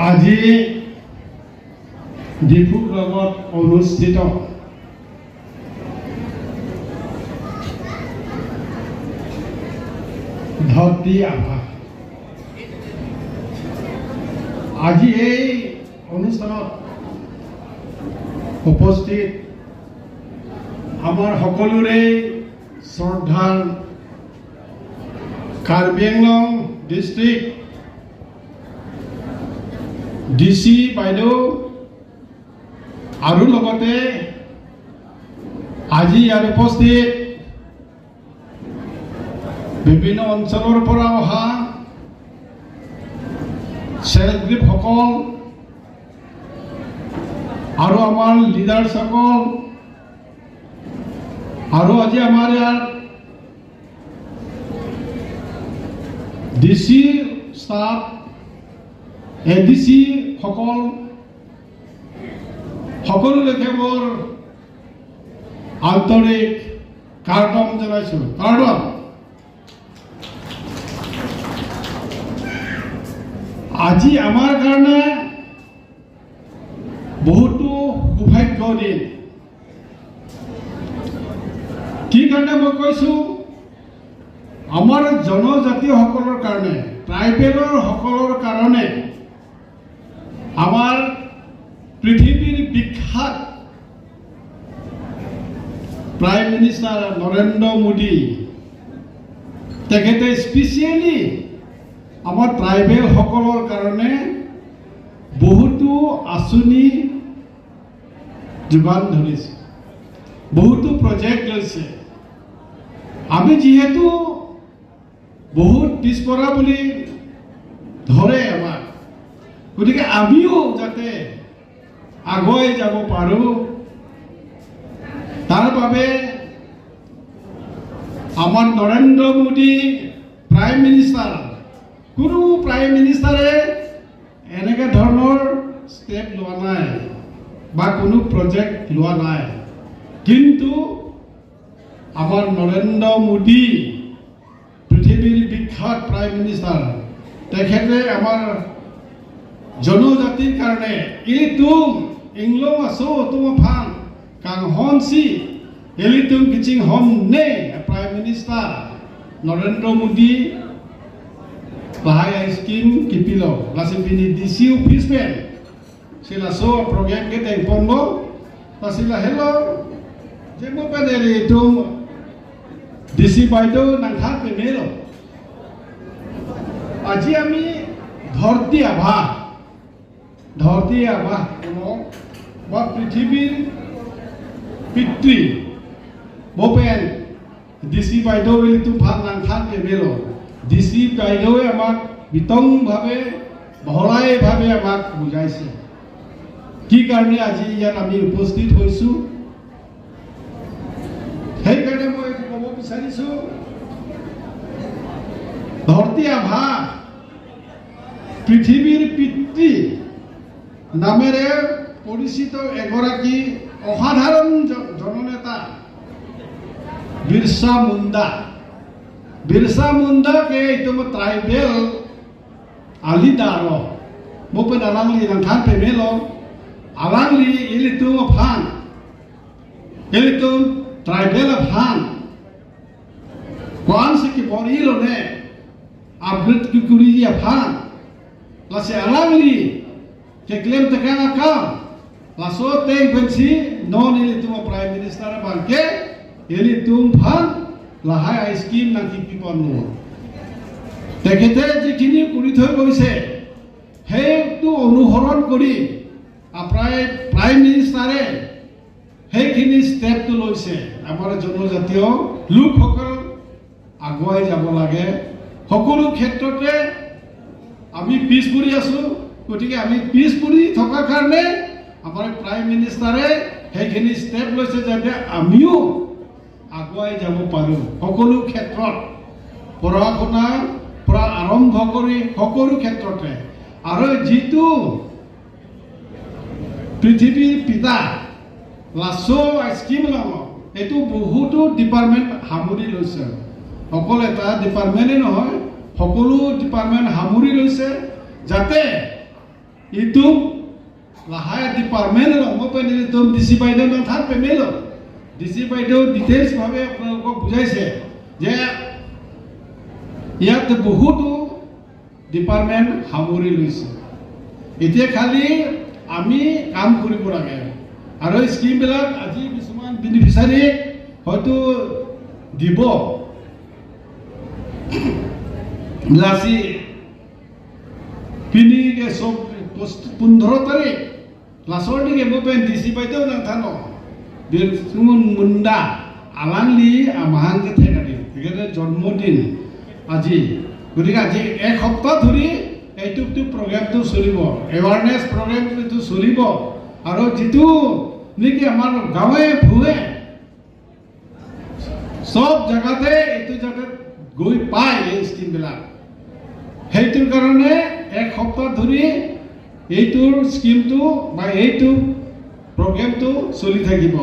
আজি ডিফু ক্লাবত অনুষ্ঠিত ধৰতী আভা, আজি এই অনুষ্ঠানত উপস্থিত আমাৰ সকলোৰে শ্ৰদ্ধাৰ Karbi Anglong district D C বাইদেউ আৰু লগতে আজি ইয়াত উপস্থিত বিভিন্ন অঞ্চলৰ পৰা অহা চেল গ্ৰুপসকল আৰু আমাৰ লিডাৰ্ছসকল আৰু আজি আমাৰ ইয়াত D C staff, A D C সকল, সকলোলৈকে মোৰ আন্তৰিক কাৰ্ডম জনাইছোঁ, কাৰ্ডম। আজি আমাৰ কাৰণে বহুতো সৌভাগ্য দিন। কি কাৰণে মই কৈছোঁ? আমাৰ জনজাতীয়সকলৰ কাৰণে, ট্ৰাইবেলৰ সকলৰ কাৰণে আমাৰ পৃথিৱীৰ বিখ্যাত প্ৰাইম মিনিষ্টাৰ নৰেন্দ্ৰ মোদী, তেখেতে স্পেচিয়েলি আমাৰ ট্ৰাইবেলসকলৰ কাৰণে বহুতো আঁচনি যোগান ধৰিছে, বহুতো প্ৰজেক্ট লৈছে। আমি যিহেতু বহুত পিছপৰা বুলি ধৰে আমাক, গতিকে আমিও যাতে আগুৱাই যাব পাৰোঁ, তাৰ বাবে আমাৰ নৰেন্দ্ৰ মোদী প্ৰাইম মিনিষ্টাৰ, কোনো প্ৰাইম মিনিষ্টাৰে এনেকুৱা ধৰণৰ ষ্টেপ লোৱা নাই বা কোনো প্ৰজেক্ট লোৱা নাই, কিন্তু আমাৰ নৰেন্দ্ৰ মোদী, পৃথিৱীৰ বিখ্যাত প্ৰাইম মিনিষ্টাৰ, তেখেতে আমাৰ জনজাতিৰ কাৰণে ইলিতুম ইংলং আছো তুম ফাং কাং হন চি এলিতুম কিচিং হন নে prime minister Narendra Modi lahai scheme kipilo lasi pini DC office pen sila so program ke teng lo sila hello jemo pen eri tum DC বাইদেউ নাংখা পেমেলো। আজি আমি ধৰতী আভা, ধৰতী আভা কোনো বা পৃথিৱীৰ পিতৃ বপেন ডিচি বাইদেউ বুলি ভাল নাংখান পেমেলো। ডিচি বাইদেৱে আমাক বিতংভাৱে, বহলাইভাৱে আমাক বুজাইছে কি কাৰণে আজি ইয়াত আমি উপস্থিত হৈছোঁ। সেইকাৰণে মই এইটো ক'ব বিচাৰিছোঁ, ধৰতী আভা, পৃথিৱীৰ পিতৃ নামেৰে পৰিচিত এগৰাকী অসাধাৰণ জননেতা বিৰচা মুণ্ডা। বিৰচা মুণ্ডাকে এইটো মই tribal আলিদাৰ mo pa alangli nang khan pe melo alangli ilitu phan ilitu tribal phan কোন সে কি বরিলো নে আপগ্রেড কি করি ya phan lase alangli ke claim tekang akam laso teng pensi non ilitu prime minister bangke ilitu phan lahai scheme nang ki pon তেখেতে যিখিনি কৰি থৈ গৈছে, সেইটো অনুসৰণ কৰি আপোনাৰ প্ৰাইম মিনিষ্টাৰে সেইখিনি ষ্টেপটো লৈছে। আমাৰ জনজাতীয় লোকসকল আগুৱাই যাব লাগে। সকলো ক্ষেত্ৰতে আমি পিছ পৰি আছোঁ। গতিকে আমি পিছ পৰি থকাৰ কাৰণে আমাৰ প্ৰাইম মিনিষ্টাৰে সেইখিনি ষ্টেপ লৈছে, যাতে আমিও আগুৱাই যাব পাৰোঁ সকলো ক্ষেত্ৰত, পঢ়া শুনাৰ পৰা আৰম্ভ কৰি সকলো ক্ষেত্ৰতে। আৰু যিটো পৃথিৱীৰ পিতা লাছো স্কিম ল'ব, এইটো বহুতো ডিপাৰ্টমেণ্ট সামৰি লৈছে। অকল এটা ডিপাৰ্টমেণ্টেই নহয়, সকলো ডিপাৰ্টমেণ্ট সামৰি লৈছে, যাতে Itu lahai department lo mo pen itu DC বাইদেউ নাথাক পেমেলো ডিচি বাইদেউ ডিটেইলছভাৱে আপোনালোকক বুজাইছে যে ইয়াত বহুতো ডিপাৰ্টমেণ্ট সামৰি লৈছে। এতিয়া খালি আমি কাম কৰিব লাগে আৰু এই স্কীমবিলাক আজি কিছুমান বেনিফিচাৰী হয়তো দিব। লাচি পিনি চব 15 তাৰিখ লাছৰ দিকে mo pen DC বাইদেউ নাথানো বীৰচুমন মুণ্ডা আলাংলি আমাহাংকে থেকাদি, তেখেতে জন্মদিন আজি। গতিকে আজি এসপ্তাহ ধৰি এইটো প্ৰগ্ৰেমটো চলিব, এৱাৰনেছ প্ৰগ্ৰেমটো চলিব আৰু যিটো নেকি আমাৰ গাঁৱে ভূঞে চব জেগাতে এইটো যাতে গৈ পায় এই স্কীমবিলাক, সেইটোৰ কাৰণে এক সপ্তাহ ধৰি এইটোৰ স্কীমটো বা এইটো প্ৰগ্ৰেমটো চলি থাকিব।